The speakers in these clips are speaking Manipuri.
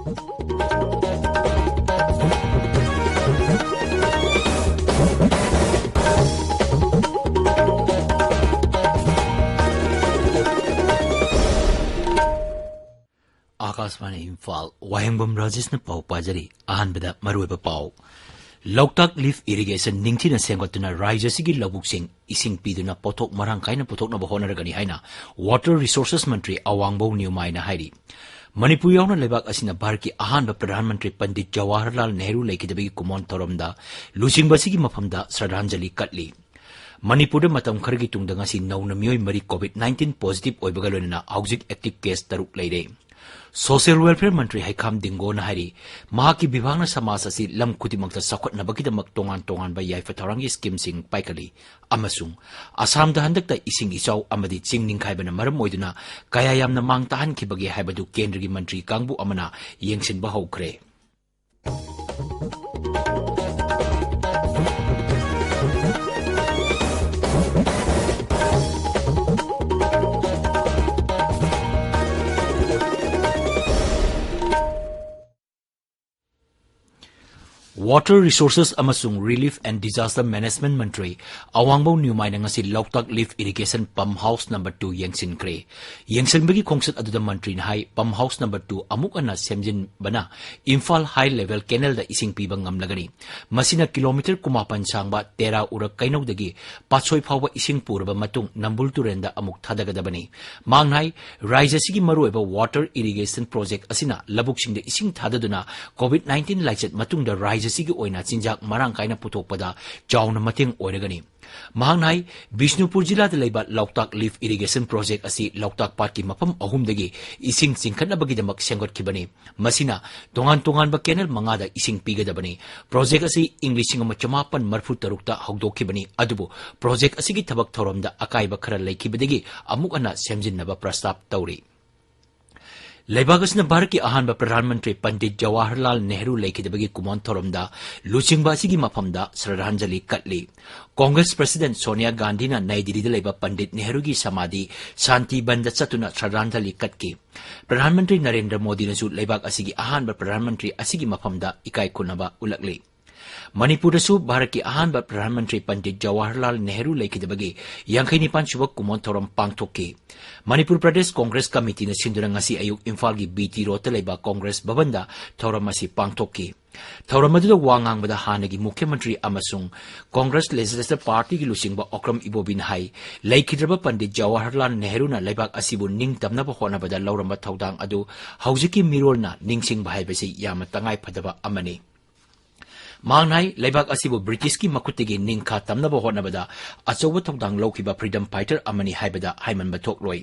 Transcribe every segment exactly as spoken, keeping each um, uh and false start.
ꯑꯥꯀꯥꯁꯕꯥꯅꯤ ꯏꯝꯐꯥꯜ, ꯋꯥꯍꯦꯡꯕꯝ ꯔꯥꯖꯦꯁꯅ ꯄꯥꯎ ꯄꯥꯖꯔꯤ꯫ ꯑꯍꯥꯟꯕꯗ ꯃꯔꯨꯑꯣꯏꯕ ꯄꯥꯎ꯫ ꯂꯣꯛꯇꯥꯛ ꯂꯤꯐ ꯏꯔꯤꯒꯦꯁꯟ ꯅꯤꯡꯊꯤꯅ ꯁꯦꯝꯒꯠꯇꯨꯅ ꯔꯥꯖ꯭ꯌ ꯑꯁꯤꯒꯤ ꯂꯧꯕꯨꯛꯁꯤꯡ ꯏꯁꯤꯡ ꯄꯤꯗꯨꯅ ꯄꯣꯠꯊꯣꯛ ꯃꯔꯥꯡ ꯀꯥꯏꯅ ꯄꯨꯊꯣꯛꯅꯕ ꯍꯣꯠꯅꯔꯒꯅꯤ ꯍꯥꯏꯅ ꯋꯥꯇꯔ ꯔꯤꯁꯣꯔꯁꯦꯁ ꯃꯟꯇ꯭ꯔꯤ ꯑꯋꯥꯡꯕꯧ ꯅ꯭ꯌꯨꯃꯥꯏꯅ ꯍꯥꯏꯔꯤ꯫ ꯃꯅꯤꯄꯨꯔ ꯌꯥꯎꯅ ꯂꯩꯕꯥꯛ ꯑꯁꯤꯅ ꯚꯥꯔꯠꯀꯤ ꯑꯍꯥꯟꯕ ꯄ꯭ꯔꯙꯥꯟ ꯃꯟꯇ꯭ꯔꯤ ꯄꯟꯗꯤꯠ ꯖꯋꯥꯍꯔꯂꯥꯜ ꯅꯦꯍꯔꯨ ꯂꯩꯈꯤꯗꯕꯒꯤ ꯀꯨꯃꯣꯟ ꯊꯧꯔꯝꯗ ꯂꯨꯆꯤꯡꯕ ꯑꯁꯤꯒꯤ ꯃꯐꯝꯗ ꯁ꯭ꯔꯗꯥꯟꯖꯂꯤ ꯀꯠꯂꯤ꯫ ꯃꯅꯤꯄꯨꯔꯗ ꯃꯇꯝ ꯈꯔꯒꯤ ꯇꯨꯡꯗ ꯉꯁꯤ ꯅꯧꯅ ꯃꯤꯑꯣꯏ ꯃꯔꯤ ꯀꯣꯚꯤꯗ ꯅꯥꯏꯟꯇꯤꯟ ꯄꯣꯖꯤꯇꯤꯚ ꯑꯣꯏꯕꯒ ꯂꯣꯏꯅꯅ ꯍꯧꯖꯤꯛ ꯑꯦꯛꯇꯤꯚ ꯀꯦꯁ ꯇꯔꯨꯛ ꯂꯩꯔꯦ꯫ ꯁꯣꯁꯤꯌꯦꯜ ꯋꯦꯜꯐꯤꯌꯔ ꯃꯟꯇ꯭ꯔꯤ ꯍꯩꯈꯥꯝ ꯗꯤꯡꯒꯣꯅ ꯍꯥꯏꯔꯤ, ꯃꯍꯥꯛꯀꯤ ꯕꯤꯚꯥꯒꯅ ꯁꯃꯥꯖ ꯑꯁꯤ ꯂꯝ ꯈꯨꯗꯤꯡꯃꯛꯇ ꯆꯥꯎꯈꯠꯅꯕꯒꯤꯗꯃꯛ ꯇꯣꯉꯥꯟ ꯇꯣꯉꯥꯟꯕ ꯌꯥꯏꯐ ꯊꯧꯔꯥꯡꯒꯤ ꯁ꯭ꯀꯤꯝꯁꯤꯡ ꯄꯥꯏꯈꯠꯂꯤ ꯑꯃꯁꯨꯡ ꯑꯁꯥꯝꯗ ꯍꯟꯗꯛꯇ ꯏꯁꯤꯡ ꯏꯆꯥꯎ ꯑꯃꯗꯤ ꯆꯤꯡ ꯅꯤꯡꯈꯥꯏꯕꯅ ꯃꯔꯝ ꯑꯣꯏꯗꯨꯅ ꯀꯌꯥ ꯌꯥꯝꯅ ꯃꯥꯡ ꯇꯥꯍꯟꯈꯤꯕꯒꯦ ꯍꯥꯏꯕꯗꯨ ꯀꯦꯟꯗ꯭ꯔꯒꯤ ꯃꯟꯇ꯭ꯔꯤ ꯀꯥꯡꯕꯨ ꯑꯃꯅ ꯌꯦꯡꯁꯤꯟꯕ ꯍꯧꯈ꯭ꯔꯦ꯫ Water Resources ꯑꯃꯁꯨꯡ Relief and Disaster Management ꯃꯟꯇ꯭ꯔꯤ ꯑꯋꯥꯡꯕꯧ ꯅ꯭ꯌꯨꯃꯥꯏꯅ ꯉꯁꯤ ꯂꯣꯛꯇꯥꯛ lift irrigation pump house number two ꯌꯦꯡꯁꯤꯟꯈ꯭ꯔꯦ꯫ ꯌꯦꯡꯁꯤꯟꯕꯒꯤ ꯈꯣꯡꯆꯠ ꯑꯗꯨꯗ ꯃꯟꯇ꯭ꯔꯤꯅ ꯍꯥꯏ, ꯄꯝ ꯍꯥꯎꯁ ꯅꯝꯕꯔ ꯇꯨ ꯑꯃꯨꯛ ꯍꯟꯅ ꯁꯦꯝꯖꯤꯟꯕꯅ ꯏꯝꯐꯥꯜ ꯍꯥꯏ ꯂꯦꯚꯦꯜ ꯀꯦꯅꯦꯜꯗ ꯏꯁꯤꯡ ꯄꯤꯕ ꯉꯝꯂꯒꯅꯤ꯫ ꯃꯁꯤꯅ ꯀꯤꯂꯣꯃꯤꯇꯔ ꯀꯨꯟꯃꯥꯄꯟ ꯁꯥꯡꯕ ꯇꯦꯔꯥ ꯎꯔꯛ ꯀꯩꯅꯧꯗꯒꯤ ꯄꯥꯠꯁꯣꯏ ꯐꯥꯎꯕ ꯏꯁꯤꯡ ꯄꯨꯔꯕ ꯃꯇꯨꯡ ꯅꯝꯕꯨꯜ ꯇꯨꯔꯦꯜꯗ ꯑꯃꯨꯛ ꯊꯥꯗꯒꯗꯕꯅꯤ꯫ ꯃꯍꯥꯛꯅ ꯍꯥꯏ, ꯔꯥꯖ꯭ꯌ ꯑꯁꯤꯒꯤ ꯃꯔꯨꯑꯣꯏꯕ ꯋꯥꯇꯔ ꯏꯔꯤꯒꯦꯁꯟ ꯄ꯭ꯔꯣꯖꯦꯛ ꯑꯁꯤꯅ ꯂꯧꯕꯨꯛꯁꯤꯡꯗ ꯏꯁꯤꯡ ꯊꯥꯗꯗꯨꯅ ꯀꯣꯚꯤꯗ ꯅꯥꯏꯟꯇꯤꯟ ꯂꯥꯏꯆꯠ ꯃꯇꯨꯡꯗ ꯔꯥꯖ꯭ꯌ ꯑꯁꯤꯒꯤ ꯑꯣꯏꯅ ꯆꯤꯟꯖꯥꯛ ꯃꯔꯥꯡ ꯀꯥꯏꯅ ꯄꯨꯊꯣꯛꯄꯗ ꯆꯥꯎꯅ ꯃꯇꯦꯡ ꯑꯣꯏꯔꯒꯅꯤ꯫ ꯃꯍꯥꯛꯅ ꯍꯥꯏ, ꯕꯤꯁꯅꯨꯄꯨꯔ ꯖꯤꯂꯥꯗ ꯂꯩꯕ ꯂꯣꯛꯇꯥꯛ ꯂꯤꯐ ꯏꯔꯤꯒꯦꯁꯟ ꯄ꯭ꯔꯣꯖꯦꯛ ꯑꯁꯤ ꯂꯣꯛꯇꯥꯛ ꯄꯥꯠꯀꯤ ꯃꯐꯝ ꯑꯍꯨꯝꯗꯒꯤ ꯏꯁꯤꯡ ꯆꯤꯡꯈꯠꯅꯕꯒꯤꯗꯃꯛ ꯁꯦꯝꯒꯠꯈꯤꯕꯅꯤ꯫ ꯃꯁꯤꯅ ꯇꯣꯉꯥꯟ ꯇꯣꯉꯥꯟꯕ ꯀꯦꯅꯦꯜ ꯃꯉꯥꯗ ꯏꯁꯤꯡ ꯄꯤꯒꯗꯕꯅꯤ꯫ ꯄ꯭ꯔꯣꯖꯦꯛ ꯑꯁꯤ ꯏꯪ ꯂꯤꯁꯤꯡ ꯑꯃ ꯆꯃꯥꯄꯟ ꯃꯔꯤꯐꯨ ꯇꯔꯨꯛꯇ ꯍꯧꯗꯣꯛꯈꯤꯕꯅꯤ, ꯑꯗꯨꯕꯨ ꯄ꯭ꯔꯣꯖꯦꯛ ꯑꯁꯤꯒꯤ ꯊꯕꯛ ꯊꯧꯔꯝꯗ ꯑꯀꯥꯏꯕ ꯈꯔ ꯂꯩꯈꯤꯕꯗꯒꯤ ꯑꯃꯨꯛ ꯍꯟꯅ ꯁꯦꯝꯖꯤꯟꯅꯕ ꯄ꯭ꯔꯁꯇꯥꯕ ꯇꯧꯔꯤ꯫ ꯂꯩꯕꯥꯛ ꯑꯁꯤꯅ ꯚꯥꯔꯠꯀꯤ ꯑꯍꯥꯟꯕ ꯄ꯭ꯔꯙꯥꯟ ꯃꯟꯇ꯭ꯔꯤ ꯄꯟꯗꯤꯠ ꯖꯋꯥꯍꯔꯂꯥꯜ ꯅꯦꯍꯔꯨ ꯂꯩꯈꯤꯗꯕꯒꯤ ꯀꯨꯃꯣꯟ ꯊꯧꯔꯝꯗ ꯂꯨꯆꯤꯡꯕ ꯑꯁꯤꯒꯤ ꯃꯐꯝꯗ ꯁ꯭ꯔꯗꯥꯟꯖꯂꯤ ꯀꯠꯂꯤ꯫ ꯀꯣꯡꯒ꯭ꯔꯦꯁ ꯄ꯭ꯔꯁꯤꯗꯦꯟꯠ ꯁꯣꯅꯤꯌꯥ ꯒꯥꯟꯙꯤꯅ ꯅꯩ ꯗꯤꯜꯂꯤꯗ ꯂꯩꯕ ꯄꯟꯗꯤꯠ ꯅꯦꯍꯔꯨꯒꯤ ꯁꯃꯥꯙꯤ ꯁꯥꯟꯇꯤ ꯕꯟꯗ ꯆꯠꯇꯨꯅ ꯁ꯭ꯔꯗꯥꯟꯖꯂꯤ ꯀꯠꯈꯤ꯫ ꯄ꯭ꯔꯙꯥꯟ ꯃꯟꯇ꯭ꯔꯤ ꯅꯔꯦꯟꯗ꯭ꯔ ꯃꯣꯗꯤꯅꯁꯨ ꯂꯩꯕꯥꯛ ꯑꯁꯤꯒꯤ ꯑꯍꯥꯟꯕ ꯄ꯭ꯔꯙꯥꯟ ꯃꯟꯇ꯭ꯔꯤ ꯑꯁꯤꯒꯤ ꯃꯐꯝꯗ ꯏꯀꯥꯏ ꯈꯨꯝꯅꯕ ꯎꯠꯂꯛꯂꯤ꯫ ꯃꯅꯤꯄꯨꯔꯗꯁꯨ ꯚꯥꯔꯠꯀꯤ ꯑꯍꯥꯟꯕ ꯄ꯭ꯔꯙꯥꯟ ꯃꯟꯇ꯭ꯔꯤ ꯄꯟꯗꯤꯠ ꯖꯋꯥꯍꯔꯂꯥꯜ ꯅꯦꯍꯔꯨ ꯂꯩꯈꯤꯗꯕꯒꯤ ꯌꯥꯡꯈꯩ ꯅꯤꯄꯥꯟ ꯁꯨꯕ ꯀꯨꯃꯣꯟ ꯊꯧꯔꯝ ꯄꯥꯡꯊꯣꯛꯈꯤ꯫ ꯃꯅꯤꯄꯨꯔ ꯄ꯭ꯔꯗꯦꯁ ꯀꯣꯡꯒ꯭ꯔꯦꯁ ꯀꯃꯤꯇꯤꯅ ꯁꯤꯟꯗꯨꯅ ꯉꯁꯤ ꯑꯌꯨꯛ ꯏꯝꯐꯥꯜꯒꯤ ꯕꯤ ꯇꯤ ꯔꯣꯗꯇ ꯂꯩꯕ ꯀꯣꯡꯒ꯭ꯔꯦꯁ ꯚꯕꯟꯗ ꯊꯧꯔꯝ ꯑꯁꯤ ꯄꯥꯡꯊꯣꯛꯈꯤ꯫ ꯊꯧꯔꯝ ꯑꯗꯨꯗ ꯋꯥ ꯉꯥꯡꯕꯗ ꯍꯥꯟꯅꯒꯤ ꯃꯨꯈ꯭ꯌ ꯃꯟꯇ꯭ꯔꯤ ꯑꯃꯁꯨꯡ ꯀꯣꯡꯒ꯭ꯔꯦꯁ ꯂꯦꯖꯤꯁꯂꯦꯇꯤꯚ ꯄꯥꯔꯇꯤꯒꯤ ꯂꯨꯆꯤꯡꯕ ꯑꯣꯀ꯭ꯔꯝ ꯏꯕꯣꯕꯤꯅ ꯍꯥꯏ, ꯂꯩꯈꯤꯗ꯭ꯔꯕ ꯄꯟꯗꯤꯠ ꯖꯋꯥꯍꯔꯂꯥꯜ ꯅꯦꯍꯔꯨꯅ ꯂꯩꯕꯥꯛ ꯑꯁꯤꯕꯨ ꯅꯤꯡꯇꯝꯅꯕ ꯍꯣꯠꯅꯕꯗ ꯂꯧꯔꯝꯕ ꯊꯧꯗꯥꯡ ꯑꯗꯨ ꯍꯧꯖꯤꯛꯀꯤ ꯃꯤꯔꯣꯜꯅ ꯅꯤꯡꯁꯤꯡꯕ ꯍꯥꯏꯕꯁꯤ ꯌꯥꯝꯅ ꯇꯉꯥꯏ ꯐꯗꯕ ꯑꯃꯅꯤ꯫ ꯃꯍꯥꯛꯅ ꯍꯥꯏ, ꯂꯩꯕꯥꯛ ꯑꯁꯤꯕꯨ ꯕ꯭ꯔꯤꯇꯤꯁꯀꯤ ꯃꯈꯨꯠꯇꯒꯤ ꯅꯤꯡꯈꯥ ꯇꯝꯅꯕ ꯍꯣꯠꯅꯕꯗ ꯑꯆꯧꯕ ꯊꯧꯗꯥꯡ ꯂꯧꯈꯤꯕ ꯐ꯭ꯔꯤꯗꯝ ꯐꯥꯏꯇꯔ ꯑꯃꯅꯤ ꯍꯥꯏꯕꯗ ꯍꯥꯏꯃꯟꯕ ꯊꯣꯛꯂꯣꯏ꯫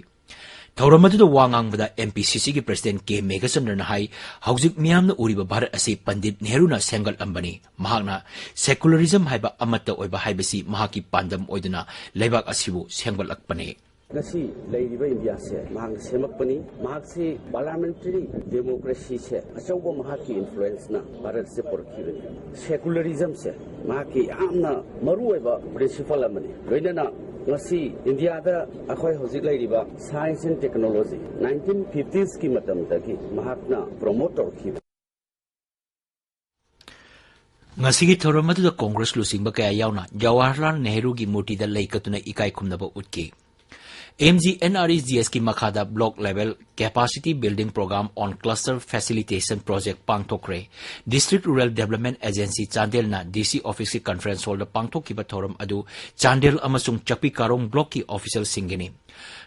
ꯊꯧꯔꯝ ꯑꯗꯨꯗ ꯋꯥ ꯉꯥꯡꯕꯗ ꯑꯦꯝ ꯄꯤ ꯁꯤ ꯁꯤꯒꯤ ꯄ꯭ꯔꯁꯤꯗꯦꯟꯠ ꯀꯦ ꯃꯦꯘꯆꯟꯗ꯭ꯔꯅ ꯍꯥꯏ, ꯍꯧꯖꯤꯛ ꯃꯤꯌꯥꯝꯅ ꯎꯔꯤꯕ ꯚꯥꯔꯠ ꯑꯁꯤ ꯄꯟꯗꯤꯠ ꯅꯦꯍꯔꯨꯅ ꯁꯦꯝꯒꯠꯂꯝꯕꯅꯤ꯫ ꯃꯍꯥꯛꯅ ꯁꯦꯀꯨꯂꯔꯤꯖꯝ ꯍꯥꯏꯕ ꯑꯃꯠꯇ ꯑꯣꯏꯕ ꯍꯥꯏꯕꯁꯤ ꯃꯍꯥꯛꯀꯤ ꯄꯥꯟꯗꯝ ꯑꯣꯏꯗꯨꯅ ꯂꯩꯕꯥꯛ ꯑꯁꯤꯕꯨ ꯁꯦꯝꯒꯠꯂꯛꯄꯅꯤ꯫ ꯉꯁꯤ ꯂꯩꯔꯤꯕ ꯏꯟꯗꯤꯌꯥꯁꯦ ꯃꯍꯥꯛꯅ ꯁꯦꯝꯃꯛꯄꯅꯤ꯫ ꯃꯍꯥꯛꯁꯤ ꯄꯥꯔꯂꯤꯌꯥꯃꯦꯟꯇꯔꯤ ꯗꯦꯃꯣꯀ꯭ꯔꯦꯁꯤꯁꯦ ꯑꯆꯧꯕ ꯃꯍꯥꯛꯀꯤ ꯏꯟꯐ꯭ꯂꯨꯌꯦꯟꯁꯅ ꯚꯥꯔꯠꯁꯦ ꯄꯨꯔꯛꯈꯤꯕꯅꯤ꯫ ꯁꯦꯀꯨꯂꯔꯤꯖꯝꯁꯦ ꯃꯍꯥꯛꯀꯤ ꯌꯥꯝꯅ ꯃꯔꯨꯑꯣꯏꯕ ꯄ꯭ꯔꯤꯟꯁꯤꯄꯜ ꯑꯃꯅꯤ꯫ ꯂꯣꯏꯅꯅ ꯉꯁꯤ ꯏꯟꯗꯤꯌꯥꯗ ꯑꯩꯈꯣꯏ ꯍꯧꯖꯤꯛ ꯂꯩꯔꯤꯕ ꯁꯥꯏꯟꯁ ꯑꯦꯟ ꯇꯦꯛꯅꯣꯂꯣꯖꯤ ꯅꯥꯏꯟꯇꯤꯟ ꯐꯤꯐꯇꯤꯁꯀꯤ ꯃꯇꯝꯗꯒꯤ ꯃꯍꯥꯛꯅ ꯄ꯭ꯔꯣꯃꯣꯠ ꯇꯧꯔꯛꯈꯤꯕ꯫ ꯉꯁꯤꯒꯤ ꯊꯧꯔꯝ ꯑꯗꯨꯗ ꯀꯣꯡꯒ꯭ꯔꯦꯁ ꯂꯨꯆꯤꯡꯕ ꯀꯌꯥ ꯌꯥꯎꯅ ꯖꯋꯥꯍꯔꯂꯥꯜ ꯅꯦꯍꯔꯨꯒꯤ ꯃꯨꯔꯇꯤꯗ ꯂꯩ ꯀꯠꯇꯨꯅ ꯏꯀꯥꯏ ꯈꯨꯝꯅꯕ ꯎꯠꯈꯤ꯫ M G N R E G ꯑꯦꯁꯀꯤ ꯃꯈꯥꯗ Block Level Capacity Building Program on Cluster Facilitation Project ꯄꯥꯡꯊꯣꯛꯈ꯭ꯔꯦ꯫ District Rural Development Agency ꯆꯥꯟꯗꯦꯜꯅ ꯗꯤ ꯁꯤ ꯑꯣꯐꯤꯁꯀꯤ ꯀꯟꯐꯔꯦꯟꯁ ꯍꯣꯜꯗ ꯄꯥꯡꯊꯣꯛꯈꯤꯕ ꯊꯧꯔꯝ ꯑꯗꯨ ꯆꯥꯟꯗꯦꯜ ꯑꯃꯁꯨꯡ ꯆꯛꯄꯤ ꯀꯥꯔꯣꯡ ꯕ꯭ꯂꯣꯛꯀꯤ ꯑꯣꯐꯤꯁꯤꯌꯦꯜꯁꯤꯡꯒꯤꯅꯤ꯫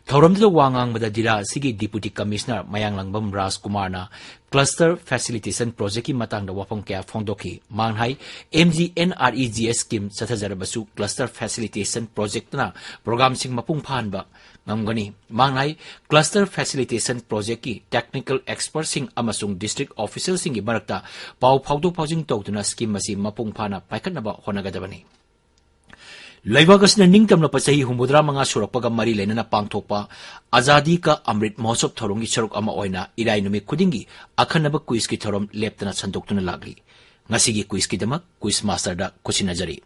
ꯊꯧꯔꯝꯗꯨꯗ ꯋꯥ ꯉꯥꯡꯕꯗ ꯖꯤꯂꯥ ꯑꯁꯤꯒꯤ ꯗꯤꯄꯨꯇꯤ ꯀꯃꯤꯁꯅꯔ ꯃꯌꯥꯡꯂꯥꯡꯕꯝ ꯔꯥꯖꯀꯨꯃꯥꯔꯅ ꯀ꯭ꯂꯁꯇꯔ ꯐꯦꯁꯤꯂꯤꯇꯦꯁꯟ ꯄ꯭ꯔꯣꯖꯦꯛꯀꯤ ꯃꯇꯥꯡꯗ ꯋꯥꯐꯝ ꯀꯌꯥ ꯐꯣꯡꯗꯣꯛꯈꯤ꯫ ꯃꯍꯥꯛꯅ ꯍꯥꯏ, M G N R E G S scheme ꯆꯠꯊꯖꯔꯕꯁꯨ ꯀ꯭ꯂꯁꯇꯔ ꯐꯦꯁꯤꯂꯤꯇꯦꯁꯟ ꯄ꯭ꯔꯣꯖꯦꯛꯇꯅ ꯄ꯭ꯔꯣꯒ꯭ꯔꯥꯝꯁꯤꯡ ꯃꯄꯨꯡ ꯐꯥꯍꯟꯕ ꯉꯝꯒꯅꯤ꯫ ꯃꯍꯥꯛꯅ ꯍꯥꯏ, ꯀ꯭ꯂꯁꯇꯔ ꯐꯦꯁꯤꯂꯤꯇꯦꯁꯟ ꯄ꯭ꯔꯣꯖꯦꯛꯀꯤ ꯇꯦꯛꯅꯤꯀꯦꯜ ꯑꯦꯛꯁꯄꯔꯠꯁꯤꯡ ꯑꯃꯁꯨꯡ ꯗꯤꯁꯇ꯭ꯔꯤꯛ ꯑꯣꯐꯤꯁꯤꯌꯦꯜꯁꯤꯡꯒꯤ ꯃꯔꯛꯇ ꯄꯥꯎ ꯐꯥꯎꯗꯣꯛ ꯐꯥꯎꯖꯤꯟ ꯇꯧꯗꯨꯅ ꯁ꯭ꯀꯤꯝ ꯑꯁꯤ ꯃꯄꯨꯡ ꯐꯥꯅ ꯄꯥꯏꯈꯠꯅꯕ ꯍꯣꯠꯅꯒꯗꯕꯅꯤ꯫ ꯂꯩꯕꯥꯛ ꯑꯁꯤꯅ ꯅꯤꯡꯇꯝꯂꯛꯄ ꯆꯍꯤ ꯍꯨꯝꯐꯨꯇꯔꯥ ꯃꯉꯥ ꯁꯨꯔꯛꯄꯒ ꯃꯔꯤ ꯂꯩꯅꯅ ꯄꯥꯡꯊꯣꯛꯄ ꯑꯖꯥꯗꯤ ꯀꯥ ꯑꯃ꯭ꯔꯤꯠ ꯃꯍꯣꯠꯁꯕ ꯊꯧꯔꯝꯒꯤ ꯁꯔꯨꯛ ꯑꯃ ꯑꯣꯏꯅ ꯏꯔꯥꯏ ꯅꯨꯃꯤꯠ ꯈꯨꯗꯤꯡꯒꯤ ꯑꯈꯟꯅꯕ ꯀ꯭ꯋꯤꯖꯀꯤ ꯊꯧꯔꯝ ꯂꯦꯞꯇꯅ ꯁꯟꯗꯣꯛꯇꯨꯅ ꯂꯥꯛꯂꯤ꯫ ꯉꯁꯤꯒꯤ ꯀ꯭ꯋꯤꯖꯀꯤꯗꯃꯛ ꯀ꯭ꯋꯤꯖ ꯃꯥꯁꯇꯔꯗ ꯈꯨꯠꯁꯤꯟꯅꯖꯔꯤ꯫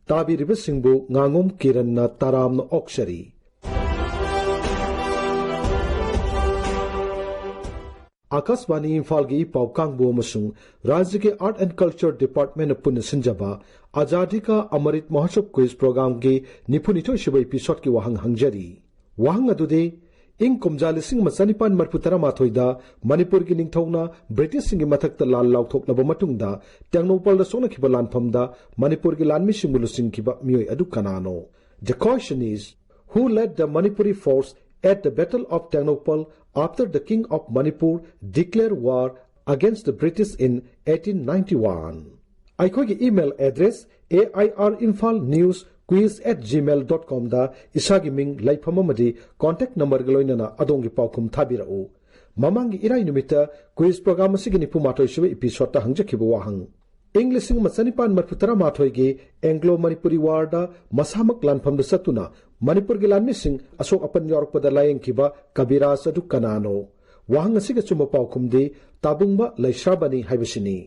ꯇꯥꯕꯤꯔꯤꯕꯁꯤꯡꯕꯨ ꯉꯥꯉꯣꯝ ꯀꯤꯔꯟꯅ ꯇꯔꯥꯝꯅ ꯑꯣꯛꯆꯔꯤ꯫ ꯑꯥꯀꯥꯁꯕꯥꯅꯤ ꯏꯝꯐꯥꯜꯒꯤ ꯄꯥꯎ ꯀꯥꯡꯕꯨ ꯑꯃꯁꯨꯡ ꯔꯥꯖ꯭ꯌꯒꯤ Art and Culture Department ꯅ ꯄꯨꯟꯅ ꯁꯤꯟꯖꯕ ꯑꯖꯥꯗꯤ ꯀꯥ ꯑꯃꯔꯤꯠ ꯃꯍꯣꯠꯁꯕ ꯀ꯭ꯋꯤꯖ ꯄ꯭ꯔꯣꯒ꯭ꯔꯥꯝꯒꯤ ꯅꯤꯐꯨꯅꯤꯊꯣꯏ ꯁꯨꯕ ꯏꯄꯤꯁꯣꯗꯀꯤ ꯋꯥꯍꯪ ꯍꯪꯖꯔꯤ꯫ ꯋꯥꯍꯪ ꯑꯗꯨꯗꯤ, ꯏꯪ ꯀꯨꯝꯖꯥ ꯂꯤꯁꯤꯡ ꯑꯃ ꯆꯅꯤꯄꯥꯟ ꯃꯔꯤꯐꯨ ꯇꯔꯥꯃꯥꯊꯣꯏꯗ ꯃꯅꯤꯄꯨꯔꯒꯤ ꯅꯤꯡꯊꯧꯅ ꯕ꯭ꯔꯤꯇꯤꯁꯁꯤꯡꯒꯤ ꯃꯊꯛꯇ ꯂꯥꯟ ꯂꯥꯎꯊꯣꯛꯂꯕ ꯃꯇꯨꯡꯗ ꯇꯦꯡꯅꯧꯄꯜꯗ ꯁꯣꯛꯅꯈꯤꯕ ꯂꯥꯟꯐꯝꯗ ꯃꯅꯤꯄꯨꯔꯒꯤ ꯂꯥꯟꯃꯤꯁꯤꯡꯕꯨ ꯂꯨꯆꯤꯡꯈꯤꯕ ꯃꯤꯑꯣꯏ ꯑꯗꯨ ꯀꯅꯥꯅꯣ? The question is, who led the Manipuri force at the Battle of Tengnoupal after the King of Manipur declared war against the British in eighteen ninety-one? ꯑꯩꯈꯣꯏꯒꯤ email address A I R Imphal news quiz at gmail dot com ꯗ ꯏꯁꯥꯒꯤ ꯃꯤꯡ, ꯂꯩꯐꯝ ꯑꯃꯗꯤ contact number ꯒ ꯂꯣꯏꯅꯅ ꯑꯗꯣꯝꯒꯤ ꯄꯥꯎꯈꯨꯝ ꯊꯥꯕꯤꯔꯛꯎ꯫ ꯃꯃꯥꯡꯒꯤ ꯏꯔꯥꯏ ꯅꯨꯃꯤꯠꯇ ꯀ꯭ꯋꯤꯖ ꯄ꯭ꯔꯣꯒ꯭ꯔꯥꯝ ꯑꯁꯤꯒꯤ ꯅꯤꯐꯨ ꯃꯥꯊꯣꯏ ꯁꯨꯕ ꯏꯄꯤꯁꯣꯗꯇ ꯍꯪꯖꯈꯤꯕ ꯋꯥꯍꯪ, ꯏꯪ ꯂꯤꯁꯤꯡ ꯑꯃ ꯆꯅꯤꯄꯥꯟ ꯃꯔꯤꯐꯨ ꯇꯔꯥꯃꯥꯊꯣꯏꯒꯤ ꯑꯦꯡꯒ꯭ꯂꯣ ꯃꯅꯤꯄꯨꯔꯤ ꯋꯥꯔꯗ ꯃꯁꯥꯃꯛ ꯂꯥꯟꯐꯝꯗ ꯆꯠꯇꯨꯅ ꯃꯅꯤꯄꯨꯔꯒꯤ ꯂꯥꯟꯃꯤꯁꯤꯡ ꯑꯁꯣꯛ ꯑꯄꯟ ꯌꯥꯎꯔꯛꯄꯗ ꯂꯥꯌꯦꯡꯈꯤꯕ ꯀꯕꯤꯔꯥꯖ ꯑꯗꯨ ꯀꯅꯥꯅꯣ? ꯋꯥꯍꯪ ꯑꯁꯤꯒꯤ ꯑꯆꯨꯝꯕ ꯄꯥꯎꯈꯨꯝꯗꯤ ꯇꯥꯕꯨꯡꯕ ꯂꯩꯁ꯭ꯔꯥꯕꯅꯤ ꯍꯥꯏꯕꯁꯤꯅꯤ꯫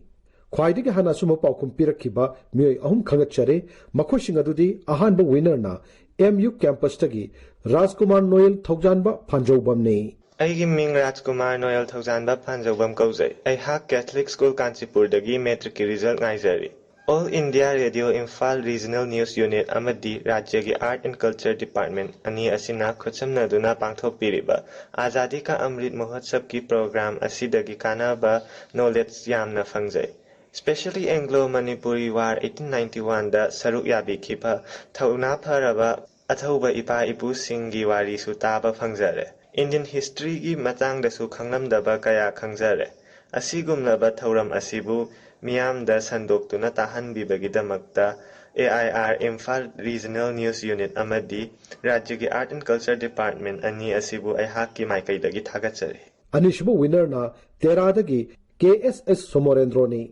ꯈ꯭ꯋꯥꯏꯗꯒꯤ ꯍꯥꯟꯅ ꯑꯆꯨꯝꯕ ꯄꯥꯎꯈꯨꯝ ꯄꯤꯔꯛꯈꯤꯕ ꯃꯤꯑꯣꯏ ꯑꯍꯨꯝ ꯈꯪꯒꯠꯆꯔꯦ꯫ ꯃꯈꯣꯏꯁꯤꯡ ꯑꯗꯨꯗꯤ, ꯑꯍꯥꯟꯕ winner ꯅ M U campus ꯇꯒꯤ ꯔꯥꯖꯀꯨꯃꯥꯔ ꯅꯣꯌꯦꯜ ꯊꯧꯖꯥꯟꯕ ꯐꯥꯟꯖꯧꯕꯝꯅꯤ꯫ ꯑꯩꯒꯤ ꯃꯤꯡ ꯔꯥꯖꯀꯨꯃꯥꯔ ꯅꯣꯌꯦꯜ ꯊꯧꯖꯥꯟꯕ ꯐꯥꯟꯖꯧꯕꯝ ꯀꯧꯖꯩ꯫ ꯑꯩꯍꯥꯛ Catholic School ꯀꯥꯟꯆꯤꯄꯨꯔꯗꯒꯤ matric ꯀꯤ result ꯉꯥꯏꯖꯔꯤ꯫ All India Radio Imphal Regional News Unit ꯑꯃꯗꯤ ꯔꯥꯖ꯭ꯌꯒꯤ Art and Culture Department ꯑꯅꯤ ꯑꯁꯤꯅ ꯈꯨꯠꯁꯝꯅꯗꯨꯅ ꯄꯥꯡꯊꯣꯛꯄꯤꯔꯤꯕ ꯑꯖꯥꯗꯤ ꯀꯥ ꯑꯃ꯭ꯔꯤꯠ ꯃꯍꯣꯠꯁꯕꯀꯤ ꯄ꯭ꯔꯣꯒ꯭ꯔꯥꯝ ꯑꯁꯤꯗꯒꯤ ꯀꯥꯟꯅꯕ knowledge ꯌꯥꯝꯅ ꯐꯪꯖꯩ꯫ Specially Anglo Manipuri War eighteen ninety-one ꯗ ꯁꯔꯨꯛ ꯌꯥꯕꯤꯈꯤꯕ ꯊꯧꯅꯥ ꯐꯔꯕ ꯑꯊꯧꯕ ꯏꯄꯥ ꯏꯄꯨꯁꯤꯡꯒꯤ ꯋꯥꯔꯤꯁꯨ ꯇꯥꯕ ꯐꯪꯖꯔꯦ꯫ Indian history ꯒꯤ ꯃꯇꯥꯡꯗꯁꯨ ꯈꯪꯂꯝꯗꯕ ꯀꯌꯥ ꯈꯪꯖꯔꯦ꯫ ꯑꯁꯤꯒꯨꯝꯂꯕ ꯊꯧꯔꯝ ꯑꯁꯤꯕꯨ ꯃꯤꯌꯥꯝꯗ ꯁꯟꯗꯣꯛꯇꯨꯅ ꯇꯥꯍꯟꯕꯤꯕꯒꯤꯗꯃꯛꯇ A I R Imphal Regional News Unit ꯑꯃꯗꯤ ꯔꯥꯖ꯭ꯌꯒꯤ Art and Culture Department ꯑꯅꯤ ꯑꯁꯤꯕꯨ ꯑꯩꯍꯥꯛꯀꯤ ꯃꯥꯏꯀꯩꯗꯒꯤ ꯊꯥꯒꯠꯆꯔꯤ꯫ ꯑꯅꯤꯁꯨꯕ winnerꯅ ꯇꯦꯔꯥꯗꯒꯤ ꯀꯦ ꯑꯦꯁ ꯑꯦꯁ ꯁꯣꯃꯣꯔꯦꯟꯗ꯭ꯔꯣꯅꯤ꯫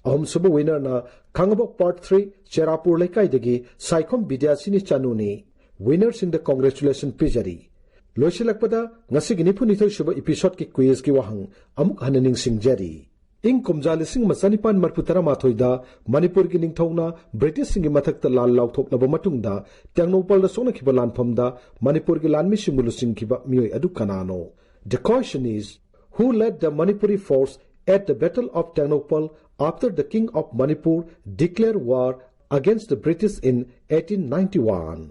ꯑꯍꯨꯝꯁꯨꯕ winnerꯅ ꯈꯥꯡꯉꯕꯣꯛ Part three ꯆꯦꯔꯥꯄꯨꯔ ꯂꯩꯀꯥꯏꯗꯒꯤ ꯁꯥꯏꯈꯣꯝ ꯕꯤꯗ꯭ꯌꯥꯁꯤꯅꯤ ꯆꯅꯨꯅꯤ꯫ Winnerꯁꯤꯡꯗ congratulation ꯄꯤꯖꯔꯤ꯫ ꯂꯣꯏꯁꯤꯜꯂꯛꯄꯗ ꯉꯁꯤꯒꯤ ꯅꯤꯐꯨꯅꯤꯊꯣꯏ ꯁꯨꯕ episodeꯀꯤ quizꯀꯤ ꯋꯥꯍꯪ ꯑꯃꯨꯛ ꯍꯟꯅ ꯅꯤꯡꯁꯤꯡꯖꯔꯤ꯫ ꯏꯪ ꯀꯨꯝꯖꯥ ꯂꯤꯁꯤꯡ ꯑꯃ ꯆꯅꯤꯄꯥꯟ ꯃꯔꯤꯐꯨ ꯇꯔꯥꯃꯥꯊꯣꯏꯗ ꯃꯅꯤꯄꯨꯔꯒꯤ ꯅꯤꯡꯊꯧꯅ ꯕ꯭ꯔꯤꯇꯤꯁꯁꯤꯡꯒꯤ ꯃꯊꯛꯇ ꯂꯥꯟ ꯂꯥꯎꯊꯣꯛꯂꯕ ꯃꯇꯨꯡꯗ ꯇꯦꯡꯅꯧꯄꯜꯗ ꯁꯣꯛꯅꯈꯤꯕ ꯂꯥꯟꯐꯝꯗ ꯃꯅꯤꯄꯨꯔꯒꯤ ꯂꯥꯟꯃꯤꯁꯤꯡꯕꯨ ꯂꯨꯆꯤꯡꯈꯤꯕ ꯃꯤꯑꯣꯏ ꯑꯗꯨ ꯀꯅꯥꯅꯣ? The question is, who led the Manipuri force at the Battle of Tengnoupal after the King of Manipur declared war against the British in eighteen ninety-one?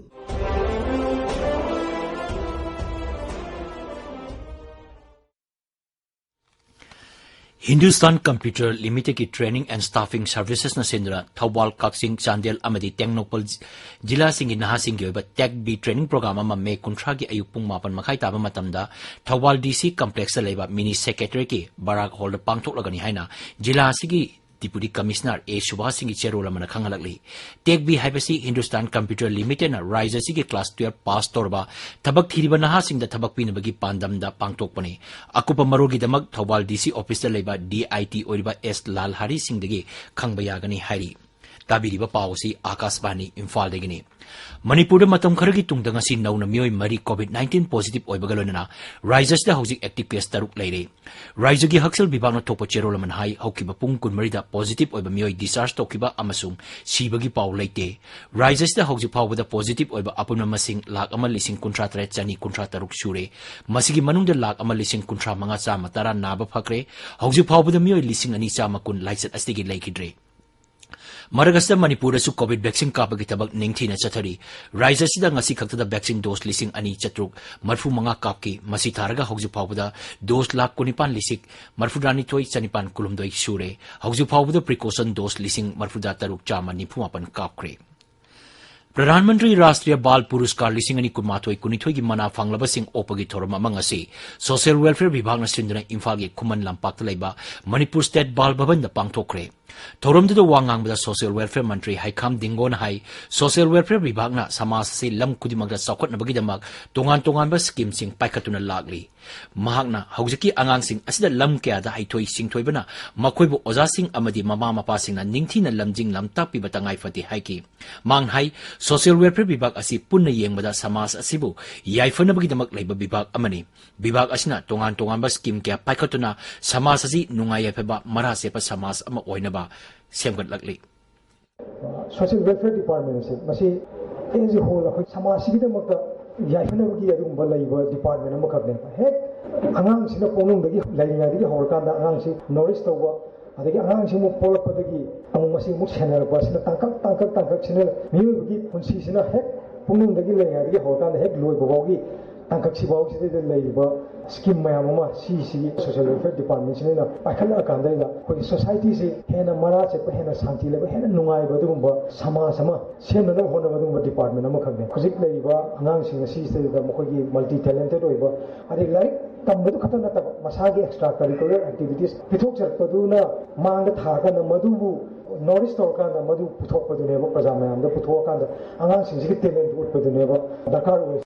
Hindustan Computer Limitedꯀꯤ Training and Staffing Servicesꯅ ꯁꯤꯟꯗꯨꯅ ꯊꯧꯕꯥꯜ, ꯀꯛꯆꯤꯡ, ꯆꯥꯟꯗꯦꯜ ꯑꯃꯗꯤ ꯇꯦꯡꯅꯧꯄꯜ ꯖꯤꯂꯥꯁꯤꯡꯒꯤ ꯅꯍꯥꯁꯤꯡꯒꯤ ꯑꯣꯏꯕ Tech Bee training program ꯑꯃ ꯃꯦ ꯀꯨꯟꯊ꯭ꯔꯥꯒꯤ ꯑꯌꯨꯛ ꯄꯨꯡ ꯃꯥꯄꯟ ꯃꯈꯥꯏ ꯇꯥꯕ ꯃꯇꯝꯗ ꯊꯧꯕꯥꯜ ꯗꯤ ꯁꯤ complexꯇ ꯂꯩꯕ mini secretariatꯀꯤ ꯕꯔꯥꯛ hallꯗ ꯄꯥꯡꯊꯣꯛꯂꯒꯅꯤ ꯍꯥꯏꯅ ꯖꯤꯂꯥ ꯑꯁꯤꯒꯤ Deputy Commissioner ꯑꯦ ꯁꯨꯚꯥꯁ ꯁꯤꯡꯒꯤ ꯆꯦꯔꯣꯜ ꯑꯃꯅ ꯈꯪꯍꯜꯂꯛꯂꯤ꯫ Tech Bee ꯍꯥꯏꯕꯁꯤ Hindustan Computer Limitedꯅ ꯔꯥꯏꯖ꯭ꯌ ꯑꯁꯤꯒꯤ class twelve pass ꯇꯧꯔꯕ ꯊꯕꯛ ꯊꯤꯔꯤꯕ ꯅꯍꯥꯁꯤꯡꯗ ꯊꯕꯛ ꯄꯤꯅꯕꯒꯤ ꯄꯥꯟꯗꯝꯗ ꯄꯥꯡꯊꯣꯛꯄꯅꯤ꯫ ꯑꯀꯨꯞꯄ ꯃꯔꯣꯜꯒꯤꯗꯃꯛ ꯊꯧꯕꯥꯜ ꯗꯤ ꯁꯤ officeꯇ ꯂꯩꯕ ꯗꯤ ꯑꯥꯏ ꯇꯤ ꯑꯣꯏꯔꯤꯕ ꯑꯦꯁ ꯂꯥꯜꯍꯥꯔꯤ ꯁꯤꯡꯗꯒꯤ ꯈꯪꯕ ꯌꯥꯒꯅꯤ ꯍꯥꯏꯔꯤ꯫ ꯇꯥꯕꯤꯔꯤꯕ ꯄꯥꯎ ꯑꯁꯤ ꯑꯥꯀꯥꯁꯕꯥꯅꯤ ꯏꯝꯐꯥꯜꯗꯒꯤꯅꯤ꯫ ꯃꯅꯤꯄꯨꯔꯗ ꯃꯇꯝ ꯈꯔꯒꯤ ꯇꯨꯡꯗ ꯉꯁꯤ ꯅꯧꯅ ꯃꯤꯑꯣꯏ ꯃꯔꯤ COVID nineteen positive ꯑꯣꯏꯕꯒ ꯂꯣꯏꯅꯅ ꯔꯥꯏꯖ꯭ꯌ ꯑꯁꯤꯗ ꯍꯧꯖꯤꯛ active case ꯇꯔꯨꯛ ꯂꯩꯔꯦ꯫ ꯔꯥꯏꯖ꯭ꯌꯒꯤ ꯍꯛꯁꯦꯜ ꯕꯤꯚꯥꯒꯅ ꯊꯣꯛꯄ ꯆꯦꯔꯣꯜ ꯑꯃꯅ ꯍꯥꯏ, ꯍꯧꯈꯤꯕ ꯄꯨꯡ ꯀꯨꯟꯃꯔꯤꯗ positive ꯑꯣꯏꯕ ꯃꯤꯑꯣꯏ discharge ꯇꯧꯈꯤꯕ ꯑꯃꯁꯨꯡ ꯁꯤꯕꯒꯤ ꯄꯥꯎ ꯂꯩꯇꯦ꯫ ꯔꯥꯏꯖ꯭ꯌ ꯑꯁꯤꯗ ꯍꯧꯖꯤꯛ ꯐꯥꯎꯕꯗ positive ꯑꯣꯏꯕ ꯑꯄꯨꯟꯕ ꯃꯁꯤꯡ ꯂꯥꯈ ꯑꯃ ꯂꯤꯁꯤꯡ ꯀꯨꯟꯊ꯭ꯔꯥ ꯇꯔꯦꯠ ꯆꯅꯤ ꯀꯨꯟꯊ꯭ꯔꯥ ꯇꯔꯨꯛ ꯁꯨꯔꯦ꯫ ꯃꯁꯤꯒꯤ ꯃꯅꯨꯡꯗ ꯂꯥꯈ ꯑꯃ ꯂꯤꯁꯤꯡ ꯀꯨꯟꯊ꯭ꯔꯥ ꯃꯉꯥ ꯆꯥꯝꯃ ꯇꯔꯥ ꯅꯥꯕ ꯐꯈ꯭ꯔꯦ꯫ ꯍꯧꯖꯤꯛ ꯐꯥꯎꯕꯗ ꯃꯤꯑꯣꯏ ꯂꯤꯁꯤꯡ ꯑꯅꯤ ꯆꯥꯝꯃ ꯀꯨꯟ ꯂꯥꯏꯆꯠ ꯑꯁꯤꯗꯒꯤ ꯂꯩꯈꯤꯗ꯭ꯔꯦ꯫ ꯃꯔꯛ ꯑꯁꯤꯗ ꯃꯅꯤꯄꯨꯔꯗꯁꯨ COVID vaccine ꯀꯥꯞꯄꯒꯤ ꯊꯕꯛ ꯅꯤꯡꯊꯤꯅ ꯆꯠꯊꯔꯤ꯫ ꯔꯥꯏꯖ꯭ꯌ ꯑꯁꯤꯗ ꯉꯁꯤ ꯈꯛꯇꯗ vaccine dose ꯂꯤꯁꯤꯡ ꯑꯅꯤ ꯆꯥꯇ꯭ꯔꯨꯛ ꯃꯔꯤꯐꯨ ꯃꯉꯥ ꯀꯥꯞꯈꯤ꯫ ꯃꯁꯤ ꯊꯥꯔꯒ ꯍꯧꯖꯤꯛ ꯐꯥꯎꯕꯗ dose ꯂꯥꯈ ꯀꯨꯟꯅꯤꯄꯥꯟ ꯂꯤꯁꯤꯡ ꯃꯔꯤꯐꯨꯇꯔꯥꯅꯤꯊꯣꯏ ꯆꯅꯤꯄꯥꯟ ꯀꯨꯟꯍꯨꯝꯗꯣꯏ ꯁꯨꯔꯦ꯫ ꯍꯧꯖꯤꯛ ꯐꯥꯎꯕꯗ precaution dose ꯂꯤꯁꯤꯡ ꯃꯔꯤꯐꯨꯇꯔꯥ ꯇꯔꯨꯛ ꯆꯥꯝꯃ ꯅꯤꯐꯨ ꯃꯥꯄꯟ ꯀꯥꯞꯈ꯭ꯔꯦ꯫ ꯄ꯭ꯔꯙꯥꯟ ꯃꯟꯇ꯭ꯔꯤ ꯔꯥꯁꯇ꯭ꯔꯤꯌ ꯕꯥꯜ ꯄꯨꯔꯁꯀꯥꯔ ꯂꯤꯁꯤꯡ ꯑꯅꯤ ꯀꯨꯟꯃꯥꯊꯣꯏ ꯀꯨꯟꯅꯤꯊꯣꯏꯒꯤ ꯃꯅꯥ ꯐꯪꯂꯕꯁꯤꯡ ꯑꯣꯛꯄꯒꯤ ꯊꯧꯔꯝ ꯑꯃ ꯉꯁꯤ Social Welfare ꯕꯤꯚꯥꯒꯅ ꯁꯤꯟꯗꯨꯅ ꯏꯝꯐꯥꯜꯒꯤ ꯈꯨꯃꯟ ꯂꯝꯄꯥꯛꯇ ꯂꯩꯕ ꯃꯅꯤꯄꯨꯔ ꯁ꯭ꯇꯦꯠ ꯕꯥꯜ ꯚꯕꯟꯗ ꯄꯥꯡꯊꯣꯛꯈ꯭ꯔꯦ꯫ ꯊꯧꯔꯝꯗꯨꯗ ꯋꯥ ꯉꯥꯡꯕꯗ Social Welfare ꯃꯟꯇ꯭ꯔꯤ ꯍꯩꯈꯥꯝ ꯗꯤꯡꯒꯣꯅ ꯍꯥꯏ, Social Welfare ꯕꯤꯚꯥꯒꯅ ꯁꯃꯥꯖ ꯑꯁꯤ ꯂꯝ ꯈꯨꯗꯤꯡꯃꯛꯇ ꯆꯥꯎꯈꯠꯅꯕꯒꯤꯗꯃꯛ ꯇꯣꯉꯥꯟ ꯇꯣꯉꯥꯟꯕ ꯁ꯭ꯀꯤꯝꯁꯤꯡ ꯄꯥꯏꯈꯠꯇꯨꯅ ꯂꯥꯛꯂꯤ꯫ ꯃꯍꯥꯛꯅ ꯍꯧꯖꯤꯛꯀꯤ ꯑꯉꯥꯡꯁꯤꯡ ꯑꯁꯤꯗ ꯂꯝ ꯀꯌꯥꯗ ꯍꯩꯊꯣꯏ ꯁꯤꯡꯊꯣꯏꯕꯅ ꯃꯈꯣꯏꯕꯨ ꯑꯣꯖꯥꯁꯤꯡ ꯑꯃꯗꯤ ꯃꯃꯥ ꯃꯄꯥꯁꯤꯡꯅ ꯅꯤꯡꯊꯤꯅ ꯂꯝꯖꯤꯡ ꯂꯝꯇꯥꯛꯄꯤꯕ ꯇꯉꯥꯏ ꯐꯗꯦ ꯍꯥꯏꯈꯤ꯫ ꯃꯍꯥꯛꯅ ꯍꯥꯏ, Social Welfare ꯕꯤꯚꯥꯒ ꯑꯁꯤ ꯄꯨꯟꯅ ꯌꯦꯡꯕꯗ ꯁꯃꯥꯖ ꯑꯁꯤꯕꯨ ꯌꯥꯏꯐꯅꯕꯒꯤꯗꯃꯛ ꯂꯩꯕ ꯕꯤꯚꯥꯒ ꯑꯃꯅꯤ꯫ ꯕꯤꯚꯥꯒ ꯑꯁꯤꯅ ꯇꯣꯉꯥꯟ ꯇꯣꯉꯥꯟꯕ ꯁ꯭ꯀꯤꯝ ꯀꯌꯥ ꯄꯥꯏꯈꯠꯇꯨꯅ ꯁꯃꯥꯖ ꯑꯁꯤ ꯅꯨꯡꯉꯥꯏ ꯌꯥꯏꯐꯕ, ꯃꯔꯥ ꯆꯦꯠꯄ ꯁꯃꯥꯖ ꯑꯃ ꯑꯣꯏꯅꯕ ꯁꯦꯝꯒꯠꯂꯛꯂꯤ꯫ Social Welfare Department ꯑꯁꯤ ꯃꯁꯤ as a whole ꯑꯩꯈꯣꯏ ꯁꯃꯥꯖꯁꯤꯒꯤꯗꯃꯛꯇ ꯌꯥꯏꯐꯅꯕꯒꯤ ꯑꯗꯨꯒꯨꯝꯕ ꯂꯩꯕ department ꯑꯃꯈꯛꯅꯦꯕ꯫ ꯍꯦꯛ ꯑꯉꯥꯡꯁꯤꯅ ꯄꯣꯛꯅꯨꯡꯗꯒꯤ ꯂꯩꯔꯤꯉꯩꯗꯒꯤ ꯍꯧꯔꯀꯥꯟꯗ ꯑꯉꯥꯡꯁꯤ nourish ꯇꯧꯕ, ꯑꯗꯒꯤ ꯑꯉꯥꯡꯁꯤ ꯑꯃꯨꯛ ꯄꯣꯛꯂꯛꯄꯗꯒꯤ ꯑꯃꯨꯛ ꯃꯁꯤ ꯑꯃꯨꯛ ꯁꯦꯟꯅꯔꯛꯄ ꯑꯁꯤꯅ ꯇꯥꯡꯀꯛ ꯇꯥꯡꯀꯛ ꯇꯥꯡꯀꯛꯁꯤꯅ ꯃꯤꯑꯣꯏꯕꯒꯤ ꯄꯨꯟꯁꯤꯁꯤꯅ ꯍꯦꯛ ꯄꯣꯛꯅꯨꯡꯗꯒꯤ ꯂꯩꯔꯤꯉꯩꯗꯒꯤ ꯍꯧꯔꯀꯥꯟꯗ ꯍꯦꯛ ꯂꯣꯏꯕ ꯐꯥꯎꯒꯤ ꯇꯥꯡꯀꯛꯁꯤꯐꯥꯎꯁꯤꯗꯩꯗ ꯂꯩꯔꯤꯕ ꯁ꯭ꯀꯤꯝ ꯃꯌꯥꯝ ꯑꯃ ꯁꯤꯁꯤꯒꯤ Social Welfare Departmentꯁꯤꯅ ꯄꯥꯏꯈꯠꯂꯛꯑꯀꯥꯟꯗꯩꯗ ꯑꯩꯈꯣꯏꯒꯤ ꯁꯣꯁꯥꯏꯇꯤꯁꯤ ꯍꯦꯟꯅ ꯃꯔꯥ ꯆꯦꯠꯄ, ꯍꯦꯟꯅ ꯁꯥꯟꯇꯤ ꯂꯩꯕ, ꯍꯦꯟꯅ ꯅꯨꯡꯉꯥꯏꯕ ꯑꯗꯨꯒꯨꯝꯕ ꯁꯃꯥꯖ ꯑꯃ ꯁꯦꯝꯅꯅꯕ ꯍꯣꯠꯅꯕ ꯑꯗꯨꯒꯨꯝꯕ department ꯑꯃꯈꯛꯅꯦ꯫ ꯍꯧꯖꯤꯛ ꯂꯩꯔꯤꯕ ꯑꯉꯥꯡꯁꯤꯡ ꯑꯁꯤꯁꯤꯗꯩꯗ ꯃꯈꯣꯏꯒꯤ multi talented ꯑꯣꯏꯕ, ꯑꯗꯩ ꯂꯥꯏꯔꯤꯛ ꯇꯝꯕꯗꯨ ꯈꯛꯇ ꯅꯠꯇꯕ ꯃꯁꯥꯒꯤ extra curricular activities ꯄꯤꯊꯣꯛꯆꯔꯛꯄꯗꯨꯅ ꯃꯥꯡꯗ ꯊꯥꯔꯀꯥꯟꯗ ꯃꯗꯨꯕꯨ nourish ꯇꯧꯔꯀꯥꯟꯗ ꯃꯗꯨ ꯄꯨꯊꯣꯛꯄꯗꯨꯅꯦꯕ, ꯄ꯭ꯔꯖꯥ ꯃꯌꯥꯝꯗ ꯄꯨꯊꯣꯛꯑꯀꯥꯟꯗ ꯑꯉꯥꯡꯁꯤꯡꯁꯤꯒꯤ talent ꯎꯠꯄꯗꯨꯅꯦꯕ ꯗꯔꯀꯥꯔ ꯑꯣꯏ꯫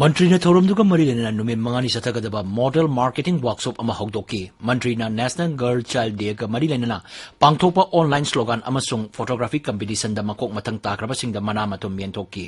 ꯃꯟꯇ꯭ꯔꯤꯅ ꯊꯧꯔꯝꯗꯨꯒ ꯃꯔꯤ ꯂꯩꯅꯅ ꯅꯨꯃꯤꯠ ꯃꯉꯥꯅꯤ ꯆꯠꯊꯒꯗꯕ model marketing workshop ꯑꯃ ꯍꯧꯗꯣꯛꯈꯤ꯫ ꯃꯟꯇ꯭ꯔꯤꯅ National Girl Child Dayꯒ ꯃꯔꯤ ꯂꯩꯅꯅ ꯄꯥꯡꯊꯣꯛꯄ online slogan ꯑꯃꯁꯨꯡ photography competitionꯗ ꯃꯀꯣꯛ ꯃꯊꯪ ꯇꯥꯈ꯭ꯔꯕꯁꯤꯡꯗ ꯃꯅꯥ ꯃꯊꯨꯝ ꯌꯦꯟꯊꯣꯛꯈꯤ꯫